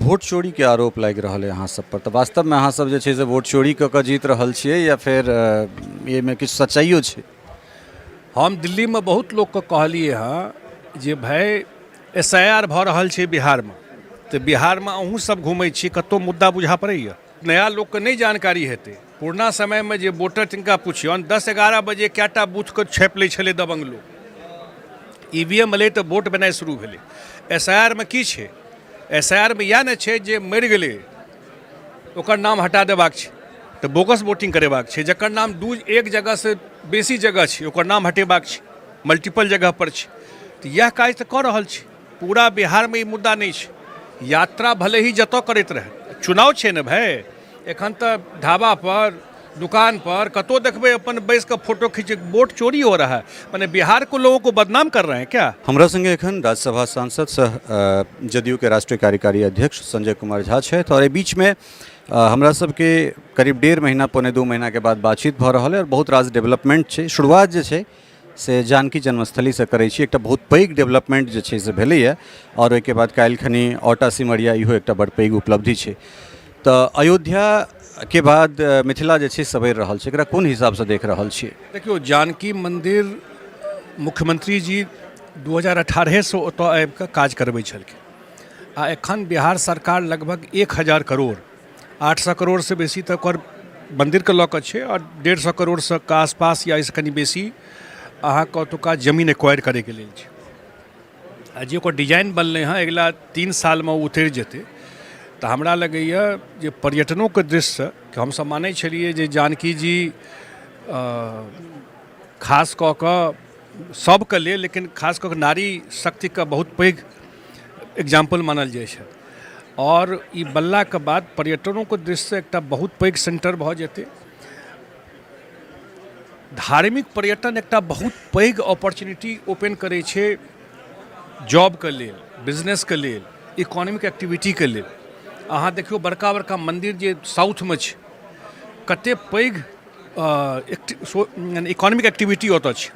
Vote चोरीके आरोप लागि रहल अइ अहाँ सब पर, तऽ वास्तवमे अहाँ सब जे छै से वोट चोरी कऽ कऽ जीत रहल छियै या फेर एहिमे किछु सच्चाइयो छै? हम दिल्लीमे बहुत लोकके कहलियै हँ जे भाय एस I R भऽ रहल छै बिहारमे, तऽ बिहारमे अहूँ सब घुमै छी, कतहु मुद्दा बुझा पड़ैए? नया लोकके नहि जानकारी हेतै। पुरना समयमे जे वोटर तिनका पुछियौन, 10-11 बजे कएटा बूथके छापि लै छलै दबंग लोक। ई वी एम एलै तऽ वोट बेनाइ शुरू भेलै। एस I R मे की छै? एस I R मे इएह ने छै जे मरि गेलै ओकर नाम हटा देबाक छै, तऽ बोगस वोटिंग करेबाक छै। जकर नाम दू एक जगहसँ बेसी जगह छै ओकर नाम हटेबाक छै, मल्टीपल जगह पर छै। तऽ इएह काज तऽ कऽ रहल छै। पूरा बिहारमे ई मुद्दा नहि छै। यात्रा भले ही जतऽ करैत रहै, चुनाव छै ने भाय। एखन तऽ ढाबा पर, दुकान पर कतौ देखबै अपन बैस कऽ फोटो खींच, वोट चोरी हो रहा है, माने बिहार को लोगों को बदनाम कर रहे हैं क्या? हमरा संगे एखन राज्यसभा सांसद सह जदयू के राष्ट्रीय कार्यकारी अध्यक्ष संजय कुमार झा छथि और एहि बीचमे हमरा सबके करीब 1.5 महीना 1.75 महीना के बाद बातचीत भऽ रहल है और बहुत रास डेवलपमेंट छै। शुरुआत जे छै से जानकी जन्मस्थलीसँ करै छी, एकटा बहुत पैघ डेवलपमेंट जे छै से भेलैए और ओहिके बाद काल्हि खनी औटा सिमरिया इहो एकटा बड़ पैघ उपलब्धि छै। तऽ अयोध्याके बाद मिथिला जे छै सवरि रहल छै, एकरा कोन हिसाबसँ देख रहल छियै? देखियौ, जानकी मन्दिर मुख्यमंत्री जी 2018सँ ओतऽ आबिकऽ काज करबै छलखिन आ एखन बिहार सरकार लगभग 1000 करोड़, 800 करोड़सँ बेसी तऽ ओकर मन्दिरके लऽ कऽ छै आओर 150 करोड़सँ के आसपास या एहिसँ कनि बेसी अहाँके ओतुका जमीन एक्वायर करैके लेल छै। आ जे ओकर डिजाइन बनलै हँ अगिला 3 सालमे ओ उतरि जेतै। तऽ हमरा लगैए जे पर्यटनोके दृष्टिसँ कि हमसब मानै छलियै जे जानकी जी खास कऽ कऽ सबके लेल, लेकिन खास कऽ कऽ नारी शक्तिके बहुत पैघ एग्जाम्पल मानल जाइ छै आओर ई बनलाके बाद पर्यटनोके दृष्टिसँ एकटा बहुत पैघ सेन्टर भऽ जेतै। धार्मिक पर्यटन एकटा बहुत पैघ अपॉर्चुनिटी ओपन करै छै जॉबके लेल, बिजनेसके लेल, इकोनॉमिक एक्टिविटीके लेल। अहाँ देखियौ बड़का बड़का मन्दिर जे साउथमे छै, कते पैघ इकोनॉमिक एक्टिविटी ओतऽ छै।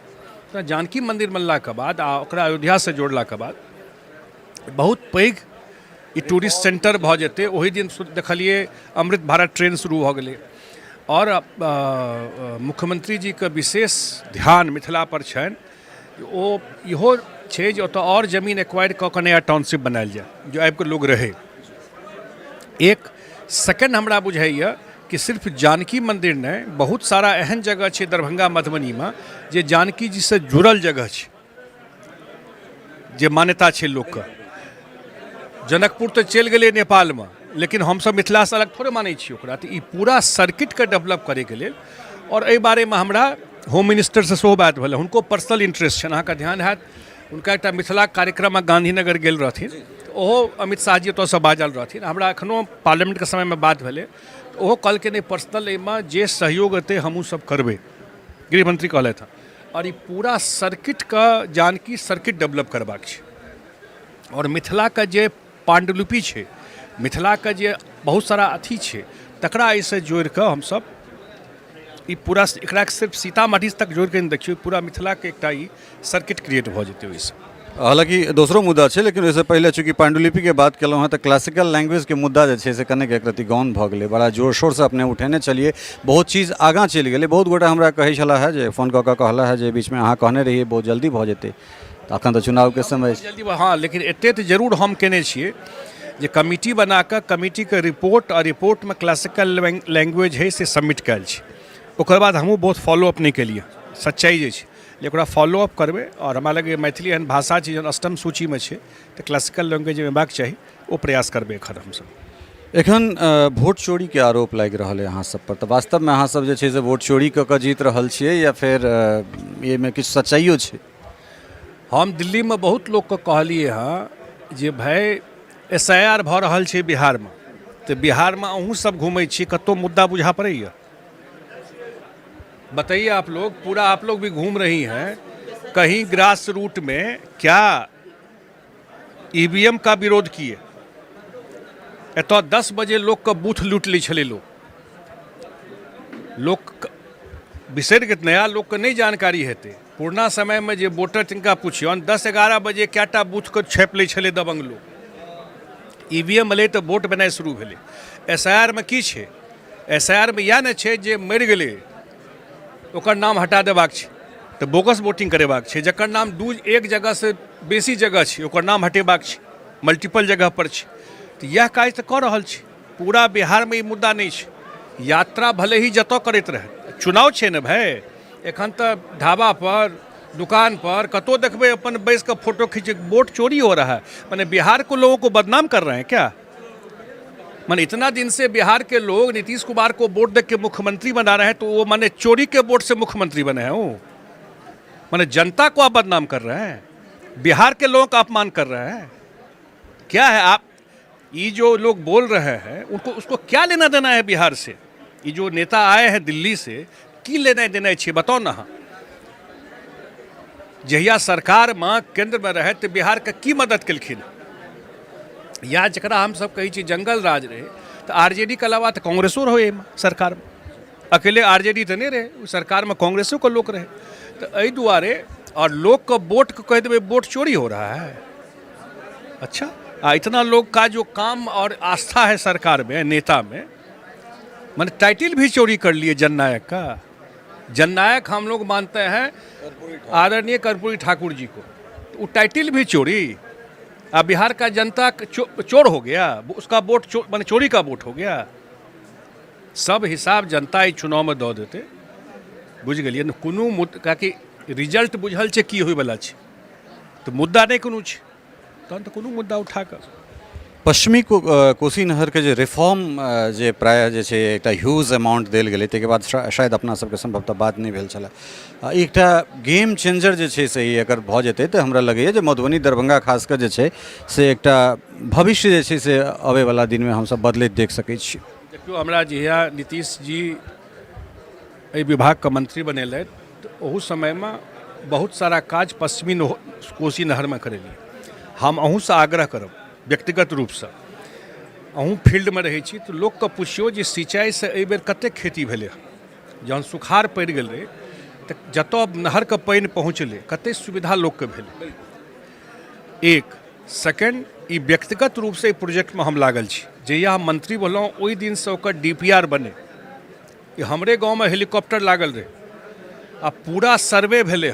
तऽ जानकी मन्दिर बनलाके बाद आ ओकरा अयोध्यासँ जोड़लाके बाद बहुत पैघ ई टूरिस्ट सेन्टर भऽ जेतै। ओहि दिन देखलियै अमृत भारत ट्रेन शुरू भऽ गेलै आओर मुख्यमंत्री जीके विशेष ध्यान मिथिला पर छनि। ओ इहो छै जे ओतऽ आओर जमीन एक्वायर कऽ कऽ नया टाउनशिप बनायल जाय, जो आबिकऽ लोग रहै। एक सेकेंड हमरा बुझाइए कि सिर्फ जानकी मन्दिर नहि, बहुत सारा एहन जगह छै दरभंगा मधुबनीमे जे जानकी जीसँ जुड़ल जगह छै, जे मान्यता छै लोकके। जनकपुर तऽ चलि गेलै नेपालमे, लेकिन हमसब मिथिलासँ अलग थोड़े मानै छियै ओकरा। तऽ ई पूरा सर्किटके डेवलप करैके लेल, आओर एहि बारेमे हमरा होम मिनिस्टरसँ सेहो बात भेलै, हुनको पर्सनल इंट्रेस्ट छनि। अहाँके ध्यान हैत हुनका एकटा मिथिला कार्यक्रममे गाँधीनगर गेल रहथिन, ओहो अमित शाह जी ओतऽसँ बाजल रहथिन। हमरा एखनो पार्लियामेंटके समयमे बात भेलै, ओहो कहलखिन नहि, पर्सनल एहिमे जे सहयोग हेतै हमहूँ सब करबै, गृहमंत्री कहलथि हँ। आओर ई पूरा सर्किटके जानकी सर्किट डेवलप करबाक छै आओर मिथिलाके जे पाण्डुलिपि छै, मिथिलाके जे बहुत सारा अथी छै, तकरा एहिसँ जोड़िकऽ हमसब ई पूरा एकरा सिर्फ सीतामढ़ी तक जोड़िकऽ नहि देखियौ, पूरा मिथिलाके एकटा ई सर्किट क्रिएट भऽ जेतै ओहिसँ। हालाँकि दोसरो मुद्दा छै, लेकिन ओहिसँ पहिले चूँकि पाण्डुलिपिके बात केलहुँ हँ तऽ क्लासिकल लैंग्वेजके मुद्दा जे छै से कनेक एक रत्ती गौण भऽ गेलै। बड़ा जोर शोरसँ अपने उठेने छलियै, बहुत चीज आगाँ चलि गेलै। बहुत गोटा हमरा कहै छलाह हे जे फोन कऽ कऽ कहला हे जे बीचमे अहाँ कहने रहियै बहुत जल्दी भऽ जेतै, तऽ एखन तऽ चुनावके समय छै। जल्दी हँ, लेकिन एते तऽ जरूर हम केने छियै जे कमिटी बना कऽ कमिटीके रिपोर्ट आ रिपोर्टमे क्लासिकल लैंग्वेज हइ से सबमिट कयल छै। ओकर बाद हमहूँ बहुत फॉलोअप नहि केलियै, सच्चाइ जे छै जे ओकरा फॉलोअप करबै। आओर हमरा लगैए मैथिली एहन भाषा छै जहन अष्टम सूचीमे छै तऽ क्लासिकल लैंग्वेज अयबाक चाही, ओ प्रयास करबै एखन हमसब। एखन वोट चोरीके आरोप लागि रहल अइ अहाँ सब पर, तऽ वास्तवमे अहाँ सब जे छै से वोट चोरी कऽ कऽ जीत रहल छियै या फेर एहिमे किछु सच्चाइयो छै? हम दिल्लीमे बहुत लोकके कहलियै हँ जे भाय एस I R भऽ रहल छै बिहारमे, तऽ बिहारमे अहूँ सब घुमै छी, कतहु मुद्दा बुझा पड़ैए? बताइए आप लोग, पूरा आप लोग भी घूम रही हैं, कहीं ग्रास रूट में क्या ईवीएम का विरोध किए? एतऽ 10 बजे लोकके बूथ लूटि लै छलै लोक। लोक बिसरि गेल, नया लोकके नहि जानकारी हेतै। पुरना समयमे जे वोटर तिनका पुछियौन, 10-11 बजे कएटा बूथके छापि लै छलै दबंग लोक। ई वी एम एलै तऽ वोट भेनाइ शुरू भेलै। एस I R मे की छै? एस I R मे इएह ने छै जे मरि गेलै ओकर नाम हटा देबाक छै, तऽ बोगस वोटिंग करेबाक छै। जकर नाम दू एक जगहसँ बेसी जगह छै ओकर नाम हटेबाक छै, मल्टीपल जगह पर छै। तऽ इएह काज तऽ कऽ रहल छै। पूरा बिहारमे ई मुद्दा नहि छै। यात्रा भले ही जतऽ करैत रहै, चुनाव छै ने भाय। एखन तऽ ढाबा पर, दुकान पर कतौ देखबै अपन बैस कऽ फोटो खींच, वोट चोरी हो रहा है। माने बिहार को लोगों को बदनाम कर रहे हैं क्या? माने इतना दिन से बिहार के लोग नीतीश कुमार को वोट दे के मुख्यमंत्री बना रहे हैं, तो वो माने चोरी के वोट से मुख्यमंत्री बने हैं वो। माने जनता को आप बदनाम कर रहे हैं, बिहार के लोगों का अपमान कर रहे हैं। क्या है आप ये जो लोग बोल रहे हैं उनको उसको क्या लेना देना है बिहार से? ये जो नेता आए हैं दिल्ली से, की लेना देना छै बताओ ना। जहिया सरकारमे केन्द्रमे रहै तऽ बिहारके की मदद केलखिन? या जकरा हमसब कहै छी जंगल राज रहै, तऽ आर जे डी के अलावा तऽ कांग्रेसो रहै एहिमे सरकारमे। अकेले आर जे डी तऽ नहि रहै ओ सरकारमे, कांग्रेसोके लोक रहै। तऽ एहि दुआरे आओर लोकके वोटके कहि देबै वोट चोरी हो रहा है। अच्छा, आ इतना लोग का जो काम और आस्था है सरकार में, नेता में, माने टाइटल भी चोरी कर लिए जननायक का। जननायक हम लोग मानते हैं आदरणीय कर्पूरी ठाकुर जी को, तो वो टाइटल भी चोरी। आ बिहार का जनता चोर हो गया, उसका वोट माने चोरी का वोट हो गया। सब हिसाब जनता ई चुनावमे दऽ देतै, बुझि गेलियै ने? कोनो मुद्दा, काहेकि रिजल्ट बुझल छै की होइवला छै, तऽ मुद्दा नहि कोनो छै, तहन तऽ कोनो मुद्दा उठा कऽ। पश्चिमी कोसी नहरके जे रिफॉर्म जे प्रायः जे छै एकटा ह्यूज अमाउंट देल गेलै, ताहिके बाद शायद अपना सबके सम्भवतः बात नहि भेल छलए। एकटा गेम चेंजर जे छै से ई अगर भऽ जेतै तऽ हमरा लगैए जे मधुबनी दरभंगा खास कऽ जे छै से एकटा भविष्य जे छै से अबैवला दिनमे हमसब बदलैत देख सकै छी। देखियौ, हमरा जहिया नीतीश जी एहि विभागके मंत्री बनेलथि तऽ ओहू समयमे बहुत सारा काज पश्चिमी कोसी नहरमे करेलियै। हम अहूँसँ आग्रह करब व्यक्तिगत रूपसँ, अहूँ फील्डमे रहै छी तऽ लोकके पुछियौ जे सिंचाइसँ एहिबेर कतेक खेती भेलै हँ। जहन सुखाड़ पड़ि गेल रहै तऽ जतऽ नहरके पानि पहुँचलै कतेक सुविधा लोकके भेलै। एक सेकेंड, ई व्यक्तिगत रूपसँ एहि प्रोजेक्टमे हम लागल छी। जहिया हम मंत्री भेलहुँ ओहि दिनसँ ओकर डी पी आर बनै। ई हमरे गाँवमे हेलीकॉप्टर लागल रहै आ पूरा सर्वे भेलै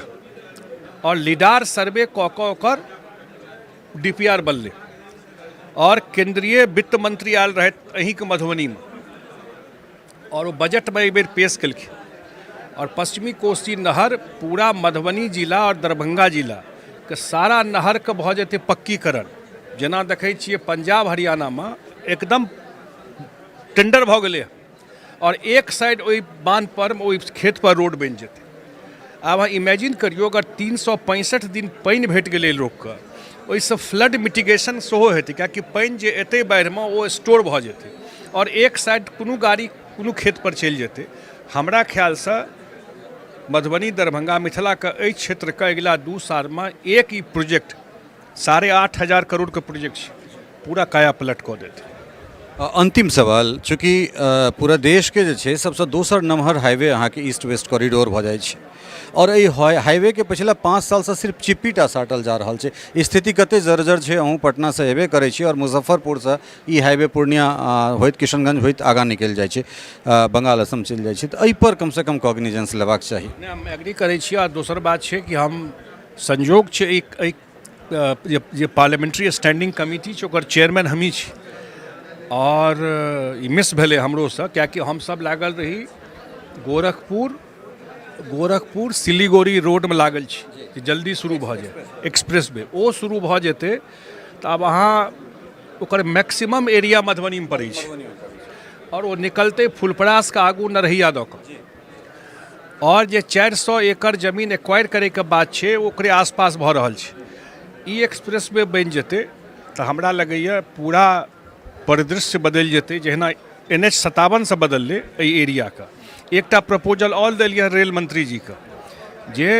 आओर लीडार सर्वे कऽ कऽ ओकर डी पी आर बनलै। आओर केन्द्रीय वित्त मंत्री आयल रहथि अहीँके मधुबनीमे आओर ओ बजटमे एहिबेर पेश केलखिन। आओर पश्चिमी कोसी नहर पूरा मधुबनी जिला आओर दरभंगा जिलाके सारा नहरके भऽ जेतै पक्कीकरण। जेना देखै छियै पंजाब हरियाणामे एकदम टेंडर भऽ गेलै आओर एक साइड ओहि बान्हपर ओहि खेतपर रोड बनि जेतै। आब अहाँ इमेजिन करियौ, अगर 365 दिन पानि भेट गेलै लोकके, ओहिसँ फ्लड मिटिगेशन सेहो हेतै, कियाकि पानि जे एतै बाढ़िमे ओ स्टोर भऽ जेतै आओर एक साइड कोनो गाड़ी कोनो खेतपर चलि जेतै। हमरा ख्यालसँ मधुबनी दरभंगा मिथिलाके एहि क्षेत्रके अगिला 2 सालमे एक ई प्रोजेक्ट 8,500 करोड़के प्रोजेक्ट छै, पूरा काया पलट कऽ देतै। अंतिम सवाल, चूँकि पूरा देशके जे छै सबसँ दोसर नमहर हाईवे अहाँके ईस्ट वेस्ट कॉरिडोर भऽ जाइ छै आओर एहि हाईवेके पछिला 5 सालसँ सिर्फ चिप्पीटा साटल जा रहल छै, स्थिति कते जर्जर छै? अहूँ पटनासँ एबे करै छी आओर मुजफ्फरपुरसँ ई हाईवे पूर्णिया होइत किशनगंज होइत आगाँ निकलि जाइ छै, बंगाल असम चलि जाइ छै, तऽ एहिपर कमसँ कम कॉग्निजेंस लेबाक चाही। नहि, हम एग्री करै छी। आ दोसर बात छै कि हम संयोग छै एहि जे पार्लियामेंट्री स्टैंडिंग कमिटी छै ओकर चेयरमैन हमही छी आओर ई मिस भेलै हमरोसँ, कियाकि हमसब लागल रही गोरखपुर सिलीगुड़ी रोडमे लागल छी जे जल्दी शुरू भऽ जाय एक्सप्रेस वे। ओ शुरू भऽ जेतै तऽ आब अहाँ ओकर मैक्सिमम एरिया मधुबनीमे पड़ै छै आओर ओ निकलतै फुलपरासके आगू नरहिया दऽ कऽ, आओर जे 400 एकड़ जमीन एक्वायर करैके बात छै ओकरे आसपास भऽ रहल छै। ई एक्सप्रेस वे बनि जेतै तऽ हमरा लगैए पूरा परिदृश्य बदलि जेतै, जहिना एन एच 57सँ बदललै एहि एरियाके। एकटा प्रपोजल आओर देलियै रेल मंत्री जीके जे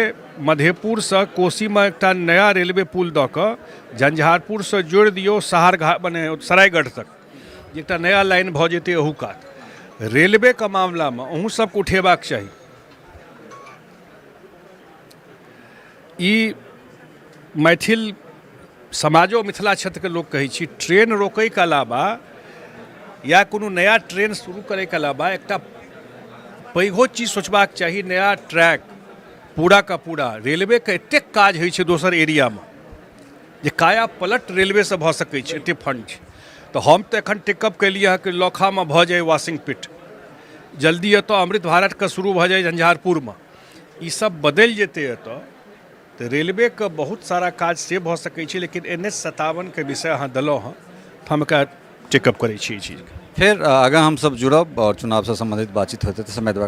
मधेपुरसँ कोसीमे एकटा नया रेलवे पुल दऽ कऽ झंझारपुरसँ जोड़ि दियौ सहारघाट मने सरायगढ़ तक, एकटा नया लाइन भऽ जेतै अहू कात। रेलवेके मामलामे अहूँ सबके उठेबाक चाही। ई मैथिल समाजो मिथिला क्षेत्रके लोक कहै छी, ट्रेन रोकैके अलावा या कोनो नया ट्रेन शुरू करैके अलावा एकटा पैघो चीज सोचबाक चाही, नया ट्रैक पूरा का पूरा। रेलवेके एतेक काज होइ छै दोसर एरियामे जे काया पलट रेलवेसँ भऽ सकै छै, एतेक फंड छै। तऽ हम तऽ एखन टेकअप केलियै हँ कि लौखामे भऽ जाय वॉशिंग पिट जल्दी, एतऽ अमृत भारतके शुरू भऽ जाय झंझारपुरमे, ई सब बदलि जेतै एतऽ तऽ रेलवेके बहुत सारा काज से भऽ सकै छै। लेकिन NH 57के विषय अहाँ देलहुँ हँ तऽ हम एकरा टेकअप करै छी एहि चीजके। फेर आगाँ हमसब जुड़ब आओर चुनावसँ सम्बन्धित बातचीत होतै तऽ समय देबाक।